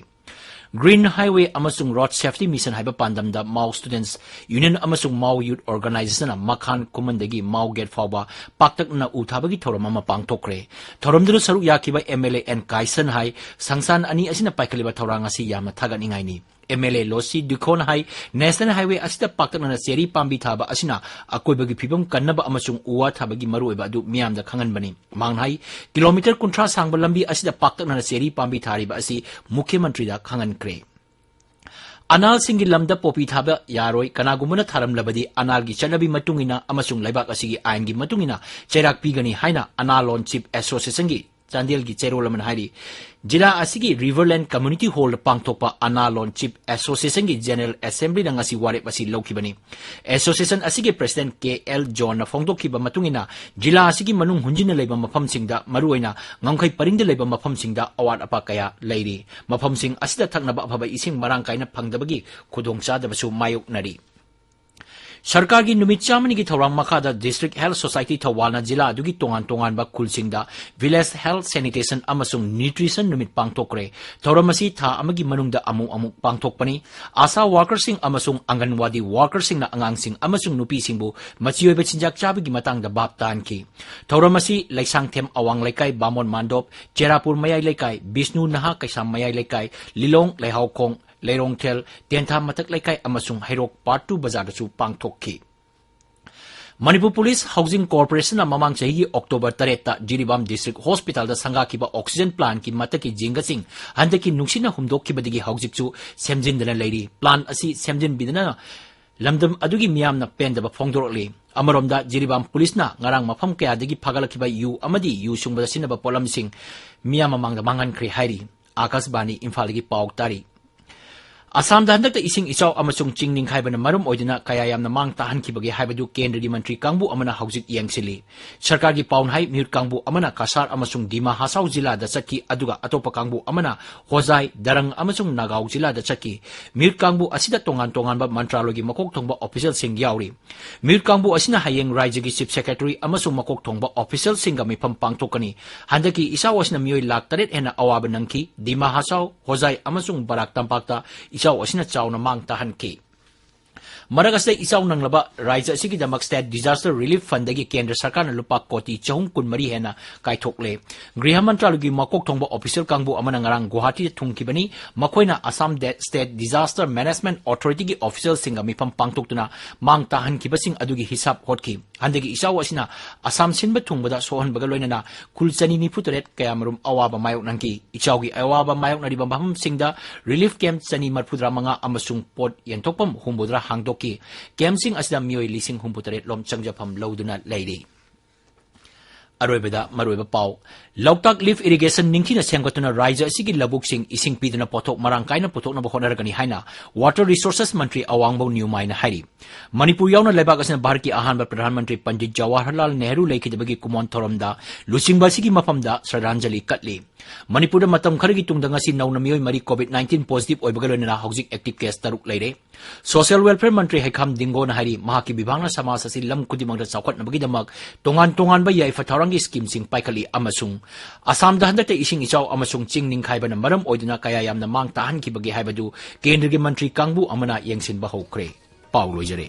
Green Highway ꯑꯃꯁꯨꯡ Road Safety Mission ꯍꯥꯏꯕ ꯄꯥꯟꯗꯝꯗ Mao Students Union ꯑꯃꯁꯨꯡ Mao Youth Organizationꯅ ꯃꯈꯥꯟ ꯈꯨꯃꯟꯗꯒꯤ Mao Gate ꯐꯥꯎꯕ ꯄꯥꯛꯇꯛꯅꯅ ꯎ ꯊꯥꯕꯒꯤ ꯊꯧꯔꯝ ꯑꯃ ꯄꯥꯡꯊꯣꯛꯈ꯭ꯔꯦ꯫ ꯊꯧꯔꯝꯗꯨꯗ ꯁꯔꯨꯛ ꯌꯥꯈꯤꯕ MLA N ꯀꯥꯏꯁꯟ ꯍꯥꯏ, ꯁꯪꯁꯥꯟ ꯑꯅꯤ ꯑꯁꯤꯅ ꯄꯥꯏꯈꯠꯂꯤꯕ ꯊꯧꯔꯥꯡ ꯑꯁꯤ ꯌꯥꯝꯅ ꯊꯥꯒꯠꯅꯤꯡꯉꯥꯏꯅꯤ꯫ MLA ꯂꯣꯁꯤ ꯗꯨꯈꯣꯟ ꯍꯥꯏ, National Highway ꯑꯁꯤꯗ ꯄꯥꯛꯇꯛꯅꯅ ꯆꯦꯔꯤ ꯄꯥꯝꯕꯤ ꯊꯥꯕ ꯑꯁꯤꯅ ꯑꯀꯣꯏꯕꯒꯤ ꯐꯤꯕꯝ ꯀꯟꯅꯕ ꯑꯃꯁꯨꯡ ꯎ ꯋꯥ ꯊꯥꯕꯒꯤ ꯃꯔꯨꯑꯣꯏꯕ ꯑꯗꯨ ꯃꯤꯌꯥꯝꯗ ꯈꯪꯍꯟꯕꯅꯤ꯫ ꯃꯍꯥꯛꯅ ꯍꯥꯏ, ꯀꯤꯂꯣꯃꯤꯇꯔ ꯀꯨꯟꯊ꯭ꯔꯥ ꯁꯥꯡꯕ ꯂꯝꯕꯤ ꯑꯁꯤꯗ ꯄꯥꯛꯇꯛꯅꯅ ꯆꯦꯔꯤ ꯄꯥꯝꯕꯤ ꯊꯥꯔꯤꯕ ꯑꯁꯤ ꯃꯨꯈ꯭ꯌ ꯃꯟꯇ꯭ꯔꯤꯗ ꯈꯪꯍꯟꯈ꯭ꯔꯦ꯫ ꯑꯅꯥꯜꯁꯤꯡꯒꯤ ꯂꯝꯗ ꯄꯣꯄꯤ ꯊꯥꯕ ꯌꯥꯔꯣꯏ, ꯀꯅꯥꯒꯨꯝꯕꯅ ꯊꯥꯔꯝꯂꯕꯗꯤ ꯑꯅꯥꯜꯒꯤ ꯆꯠꯅꯕꯤ ꯃꯇꯨꯡ ꯏꯟꯅ ꯑꯃꯁꯨꯡ ꯂꯩꯕꯥꯛ ꯑꯁꯤꯒꯤ ꯑꯥꯏꯟꯒꯤ ꯃꯇꯨꯡ ꯏꯟꯅ ꯆꯩꯔꯥꯛ ꯄꯤꯒꯅꯤ ꯍꯥꯏꯅ ꯑꯅꯥꯜ ꯂꯣꯟ ꯆꯤꯞ ꯑꯦꯁꯣꯁꯤꯌꯦꯁꯟꯒꯤ ꯆꯥꯟꯗꯦꯜꯒꯤ ꯆꯦꯔꯣꯜ ꯑꯃꯅ ꯍꯥꯏꯔꯤ, ꯖꯤꯂꯥ ꯑꯁꯤꯒꯤ Riverland Community Hallꯗ ꯄꯥꯡꯊꯣꯛꯄ ꯑꯅꯥꯂꯣꯟ Chief Associationꯒꯤ General Assemblyꯅ ꯉꯁꯤ ꯋꯥꯔꯦꯞ ꯑꯁꯤ ꯂꯧꯈꯤꯕꯅꯤ꯫ Association ꯑꯁꯤꯒꯤ President K L Johnꯅ ꯐꯣꯡꯗꯣꯛꯈꯤꯕ ꯃꯇꯨꯡ ꯏꯟꯅ, ꯖꯤꯂꯥ ꯑꯁꯤꯒꯤ ꯃꯅꯨꯡ ꯍꯨꯟꯖꯤꯟꯅ ꯂꯩꯕ ꯃꯐꯝꯁꯤꯡꯗ, ꯃꯔꯨꯑꯣꯏꯅ ꯉꯝꯈꯩ ꯄꯔꯤꯡꯗ ꯂꯩꯕ ꯃꯐꯝꯁꯤꯡꯗ ꯑꯋꯥꯠ ꯑꯄꯥ ꯀꯌꯥ ꯂꯩꯔꯤ꯫ ꯃꯐꯝꯁꯤꯡ ꯑꯁꯤꯗ ꯊꯛꯅꯕ ꯑꯐꯕ ꯏꯁꯤꯡ ꯃꯔꯥꯡ ꯀꯥꯏꯅ ꯐꯪꯗꯕꯒꯤ ꯈꯨꯗꯣꯡꯆꯥꯗꯕꯁꯨ ꯃꯥꯌꯣꯛꯅꯔꯤ꯫ ꯁꯔꯀꯥꯔꯒꯤ ꯅꯨꯃꯤꯠ ꯆꯥꯝꯃꯅꯤꯒꯤ ꯊꯧꯔꯥꯡ ꯃꯈꯥꯗ District Health Society ꯊꯧꯕꯥꯜꯅ ꯖꯤꯂꯥ ꯑꯗꯨꯒꯤ ꯇꯣꯉꯥꯟ ꯇꯣꯉꯥꯟꯕ ꯈꯨꯜꯁꯤꯡꯗ Village Health, Sanitation ꯑꯃꯁꯨꯡ Nutrition ꯅꯨꯃꯤꯠ ꯄꯥꯡꯊꯣꯛꯈ꯭ꯔꯦ꯫ ꯊꯧꯔꯝ ꯑꯁꯤ ꯊꯥ ꯑꯃꯒꯤ ꯃꯅꯨꯡꯗ ꯑꯃꯨꯛ ꯑꯃꯨꯛ ꯄꯥꯡꯊꯣꯛꯄꯅꯤ꯫ ꯑꯥꯁꯥ workerꯁꯤꯡ ꯑꯃꯁꯨꯡ ꯑꯪꯒꯟꯋꯥꯗꯤ workerꯁꯤꯡꯅ ꯑꯉꯥꯡꯁꯤꯡ ꯑꯃꯁꯨꯡ ꯅꯨꯄꯤꯁꯤꯡꯕꯨ ꯃꯆꯤ ꯑꯣꯏꯕ ꯆꯤꯟꯖꯥꯛ ꯆꯥꯕꯒꯤ ꯃꯇꯥꯡꯗ ꯚꯥꯞ ꯇꯥꯍꯟꯈꯤ꯫ ꯊꯧꯔꯝ ꯑꯁꯤ ꯂꯩꯁꯥꯡꯊꯦꯝ ꯑꯋꯥꯡ ꯂꯩꯀꯥꯏ, ꯕꯥꯃꯣꯟ ꯃꯥꯟꯗꯣꯞ, ꯆꯦꯔꯥꯄꯨꯔ ꯃꯌꯥꯏ ꯂꯩꯀꯥꯏ, ꯕꯤꯁꯅꯨ ꯅꯍꯥ ꯀꯩꯁꯥꯝ ꯃꯌꯥꯏ ꯂꯩꯀꯥꯏ, ꯂꯤꯂꯣꯡ, ꯂꯩꯍꯥꯎꯈꯣꯡ, ꯂꯩꯔꯣꯡꯊꯦꯜ, ꯇꯦꯟꯊꯥ ꯃꯊꯛ ꯂꯩꯀꯥꯏ ꯑꯃꯁꯨꯡ ꯍꯩꯔꯣꯛ Part two ꯕꯖꯥꯔꯗꯁꯨ ꯄꯥꯡꯊꯣꯛꯈꯤ꯫ ꯃꯅꯤꯄꯨꯔ ꯄꯨꯂꯤꯁ ꯍꯥꯎꯁꯤꯡ ꯀꯣꯔꯄꯣꯔꯦꯁꯟꯅ ꯃꯃꯥꯡ ꯆꯍꯤꯒꯤ ꯑꯣꯛꯇꯣꯕꯔ ꯇꯔꯦꯠꯇ ꯖꯤꯔꯤꯕꯥꯝ District Hospitalꯗ ꯁꯪꯒꯥꯈꯤꯕ oxygen plantꯀꯤ ꯃꯊꯛꯀꯤ ꯖꯤꯡꯒꯁꯤꯡ ꯍꯟꯗꯛꯀꯤ ꯅꯨꯡꯁꯤꯠꯅ ꯍꯨꯝꯗꯣꯛꯈꯤꯕꯗꯒꯤ ꯍꯧꯖꯤꯛꯁꯨ ꯁꯦꯝꯖꯤꯟꯗꯅ ꯂꯩꯔꯤ꯫ Plant ꯑꯁꯤ ꯁꯦꯝꯖꯤꯟꯕꯤꯗꯅ ꯂꯝꯗꯝ ꯑꯗꯨꯒꯤ ꯃꯤꯌꯥꯝꯅ ꯄꯦꯟꯗꯕ ꯐꯣꯡꯗꯣꯔꯛꯂꯤ꯫ ꯑꯃꯔꯣꯝꯗ, ꯖꯤꯔꯤꯕꯥꯝ ꯄꯨꯂꯤꯁꯅ ꯉꯔꯥꯡ ꯃꯐꯝ ꯀꯌꯥꯗꯒꯤ ꯐꯥꯒꯠꯂꯛꯈꯤꯕ ꯌꯨ ꯑꯃꯗꯤ ꯌꯨ ꯁꯨꯡꯕꯗ ꯁꯤꯖꯤꯟꯅꯕ ꯄꯣꯠꯂꯝꯁꯤꯡ ꯃꯤꯌꯥꯝ ꯃꯃꯥꯡꯗ ꯃꯥꯡꯍꯟꯈ꯭ꯔꯦ ꯍꯥꯏꯔꯤ꯫ ꯑꯥꯀꯥꯁꯕꯥꯅꯤ ꯏꯝꯐꯥꯜꯗꯒꯤ ꯄꯥꯎ ꯇꯥꯔꯤ꯫ ꯑꯁꯥꯝꯗ ꯍꯟꯗꯛꯇ ꯏꯁꯤꯡ ꯏꯆꯥꯎ ꯑꯃꯁꯨꯡ ꯆꯤꯡ ꯅꯤꯡꯈꯥꯏꯕꯅ ꯃꯔꯝ ꯑꯣꯏꯗꯨꯅ ꯀꯌꯥ ꯌꯥꯝꯅ ꯃꯥꯡ ꯇꯥꯍꯟꯈꯤꯕꯒꯦ ꯍꯥꯏꯕꯗꯨ ꯀꯦꯟꯗ꯭ꯔꯒꯤ ꯃꯟꯇ꯭ꯔꯤ ꯀꯥꯡꯕꯨ ꯑꯃꯅ ꯍꯧꯖꯤꯛ ꯌꯦꯡꯁꯤꯜꯂꯤ꯫ ꯁꯔꯀꯥꯔꯒꯤ ꯄꯥꯎꯅ ꯍꯥꯏ, ꯃꯤꯍꯨꯠ ꯀꯥꯡꯕꯨ ꯑꯃꯅ ꯀꯁꯥꯔ ꯑꯃꯁꯨꯡ ꯗꯤꯃꯥ ꯍꯁꯥꯎ ꯖꯤꯂꯥꯗ ꯆꯠꯈꯤ, ꯑꯗꯨꯒ ꯑꯇꯣꯞꯄ ꯀꯥꯡꯕꯨ ꯑꯃꯅ ꯍꯣꯖꯥꯏ, ꯗꯔꯪ ꯑꯃꯁꯨꯡ ꯅꯥꯒꯥꯎ ꯖꯤꯂꯥꯗ ꯆꯠꯈꯤ꯫ ꯃꯤꯍꯨꯠ ꯀꯥꯡꯕꯨ ꯑꯁꯤꯗ ꯇꯣꯉꯥꯟ ꯇꯣꯉꯥꯟꯕ ꯃꯟꯇ꯭ꯔꯥꯂꯣꯏꯒꯤ ꯃꯀꯣꯛ ꯊꯣꯡꯕ officialꯁꯤꯡ ꯌꯥꯎꯔꯤ꯫ ꯃꯤꯍꯨꯠ ꯀꯥꯡꯕꯨ ꯑꯁꯤꯅ ꯍꯌꯦꯡ ꯔꯥꯖ꯭ꯌꯒꯤ Chief Secretary ꯑꯃꯁꯨꯡ ꯃꯀꯣꯛ ꯊꯣꯡꯕ officialꯁꯤꯡꯒ ꯃꯤꯐꯝ ꯄꯥꯡꯊꯣꯛꯀꯅꯤ꯫ ꯍꯟꯗꯛꯀꯤ ꯏꯆꯥꯎ ꯑꯁꯤꯅ ꯃꯤꯑꯣꯏ ꯂꯥꯈ ꯇꯔꯦꯠ ꯍꯦꯟꯅ ꯑꯋꯥꯕ ꯅꯪꯈꯤ꯫ ꯗꯤꯃꯥ ꯍꯁꯥꯎ, ꯍꯣꯖꯥꯏ ꯑꯃꯁꯨꯡ ꯕꯔꯥꯛ ꯇꯝꯄꯥꯛꯇ ꯏꯆꯥꯎ ꯑꯁꯤꯅ ꯆꯥꯎꯅ ꯃꯥꯡ ꯇꯥꯍꯟꯈꯤ꯫ ꯃꯔꯛ ꯑꯁꯤꯗ ꯏꯆꯥꯎ ꯅꯪꯂꯕ ꯔꯥꯖ꯭ꯌ ꯑꯁꯤꯒꯤꯗꯃꯛ State Disaster Relief Fundꯗꯒꯤ ꯀꯦꯟꯗ꯭ꯔ ꯁꯔꯀꯥꯔꯅ ꯂꯨꯄꯥ ꯀꯣꯇꯤ ꯆꯍꯨꯝ ꯀꯨꯟꯃꯔꯤ ꯍꯦꯟꯅ ꯀꯥꯏꯊꯣꯛꯂꯦ꯫ ꯒ꯭ꯔꯤꯍ ꯃꯟꯇ꯭ꯔꯥꯂꯌꯒꯤ ꯃꯀꯣꯛ ꯊꯣꯡꯕ official ꯀꯥꯡꯕꯨ ꯑꯃꯅ ꯉꯔꯥꯡ ꯒꯨꯋꯥꯍꯥꯇꯤꯗ ꯊꯨꯡꯈꯤꯕꯅꯤ꯫ ꯃꯈꯣꯏꯅ Assam De-, State Disaster Management Authorityꯒꯤ officialꯁꯤꯡꯒ ꯃꯤꯐꯝ ꯄꯥꯡꯊꯣꯛꯇꯨꯅ ꯃꯥꯡ ꯇꯥꯍꯟꯈꯤꯕꯁꯤꯡ ꯑꯗꯨꯒꯤ ꯍꯤꯁꯥꯕ ꯍꯣꯠꯈꯤ꯫ ꯍꯟꯗꯛꯀꯤ ꯏꯆꯥꯎ ꯑꯁꯤꯅ ꯑꯁꯥꯝ ꯁꯤꯟꯕ ꯊꯨꯡꯕꯗ ꯁꯣꯛꯍꯟꯕꯒ ꯂꯣꯏꯅꯅ ꯈꯨꯜ ꯆꯅꯤ ꯅꯤꯐꯨ ꯇꯔꯦꯠ ꯀꯌꯥꯃꯔꯨꯝ ꯑꯋꯥꯕ ꯃꯥꯌꯣꯛꯅꯍꯟꯈꯤ꯫ ꯏꯆꯥꯎꯒꯤ ꯑꯋꯥꯕ ꯃꯥꯌꯣꯛꯅꯔꯤꯕ ꯃꯐꯝꯁꯤꯡꯗ relief camp ꯆꯅꯤ ꯃꯔꯤꯐꯨꯇꯔꯥ ꯃꯉꯥ ꯑꯃꯁꯨꯡ ꯄꯣꯠ ꯌꯦꯟꯊꯣꯛꯐꯝ ꯍꯨꯝꯐꯨꯇꯔꯥ ꯍꯥꯡꯗꯣꯛꯈꯤ꯫ Campꯁꯤꯡ ꯑꯁꯤꯗ ꯃꯤꯑꯣꯏ ꯂꯤꯁꯤꯡ ꯍꯨꯝꯐꯨꯇꯔꯦꯠ ꯂꯣꯝ ꯆꯪꯖꯐꯝ ꯂꯧꯗꯨꯅ ꯂꯩꯔꯤ꯫ ꯑꯔꯣꯏꯕꯗ ꯃꯔꯨꯑꯣꯏꯕ ꯄꯥꯎ꯫ ꯂꯣꯛꯇꯥꯛ ꯂꯤꯐ ꯏꯔꯤꯒꯦꯁꯟ ꯅꯤꯡꯊꯤꯅ ꯁꯦꯝꯒꯠꯇꯨꯅ ꯔꯥꯖ꯭ꯌ ꯑꯁꯤꯒꯤ ꯂꯧꯕꯨꯛꯁꯤꯡ ꯏꯁꯤꯡ ꯄꯤꯗꯨꯅ ꯄꯣꯠꯊꯣꯛ ꯃꯔꯥꯡ ꯀꯥꯏꯅ ꯄꯨꯊꯣꯛꯅꯕ ꯍꯣꯠꯅꯔꯒꯅꯤ ꯍꯥꯏꯅ ꯋꯥꯇꯔ ꯔꯤꯁꯣꯔꯁꯦꯁ ꯃꯟꯇ꯭ꯔꯤ ꯑꯋꯥꯡꯕꯧ ꯅ꯭ꯌꯨꯃꯥꯏꯅ ꯍꯥꯏꯔꯤ꯫ ꯃꯅꯤꯄꯨꯔ ꯌꯥꯎꯅ ꯂꯩꯕꯥꯛ ꯑꯁꯤꯅ ꯚꯥꯔꯠꯀꯤ ꯑꯍꯥꯟꯕ ꯄ꯭ꯔꯙꯥꯟ ꯃꯟꯇ꯭ꯔꯤ ꯄꯟꯗꯤꯠ ꯖꯋꯥꯍꯔꯂꯥꯜ ꯅꯦꯍꯔꯨ ꯂꯩꯈꯤꯗꯕꯒꯤ ꯀꯨꯃꯣꯟ ꯊꯧꯔꯝꯗ ꯂꯨꯆꯤꯡꯕ ꯑꯁꯤꯒꯤ ꯃꯐꯝꯗ ꯁ꯭ꯔꯗꯥꯟꯖꯂꯤ ꯀꯠꯂꯤ꯫ ꯃꯅꯤꯄꯨꯔꯗ ꯃꯇꯝ ꯈꯔꯒꯤ ꯇꯨꯡꯗ ꯉꯁꯤ ꯅꯧꯅ ꯃꯤꯑꯣꯏ ꯃꯔꯤ COVID nineteen positive ꯑꯣꯏꯕꯒ ꯂꯣꯏꯅꯅ ꯍꯧꯖꯤꯛ active case ꯇꯔꯨꯛ ꯂꯩꯔꯦ꯫ ꯁꯣꯁꯤꯌꯦꯜ ꯋꯦꯜꯐꯤꯌꯔ ꯃꯟꯇ꯭ꯔꯤ ꯍꯩꯈꯥꯝ ꯗꯤꯡꯒꯣꯅ ꯍꯥꯏꯔꯤ, ꯃꯍꯥꯛꯀꯤ ꯕꯤꯚꯥꯒꯅ ꯁꯃꯥꯖ ꯑꯁꯤ ꯂꯝ ꯈꯨꯗꯤꯡꯃꯛꯇ ꯆꯥꯎꯈꯠꯅꯕꯒꯤꯗꯃꯛ ꯇꯣꯉꯥꯟ ꯇꯣꯉꯥꯟꯕ ꯌꯥꯏꯐ ꯊꯧꯔꯥꯡꯒꯤ ꯁ꯭ꯀꯤꯝꯁꯤꯡ ꯄꯥꯏꯈꯠꯂꯤ ꯑꯃꯁꯨꯡ ꯑꯁꯥꯝꯗ ꯍꯟꯗꯛꯇ ꯏꯁꯤꯡ ꯏꯆꯥꯎ ꯑꯃꯁꯨꯡ ꯆꯤꯡ ꯅꯤꯡꯈꯥꯏꯕꯅ ꯃꯔꯝ ꯑꯣꯏꯗꯨꯅ ꯀꯌꯥ ꯌꯥꯝꯅ ꯃꯥꯡ ꯇꯥꯍꯟꯈꯤꯕꯒꯦ ꯍꯥꯏꯕꯗꯨ ꯀꯦꯟꯗ꯭ꯔꯒꯤ ꯃꯟꯇ꯭ꯔꯤ ꯀꯥꯡꯕꯨ ꯑꯃꯅ ꯌꯦꯡꯁꯤꯟꯕ ꯍꯧꯈ꯭ꯔꯦ꯫ ꯄꯥꯎ ꯂꯣꯏꯖꯔꯦ꯫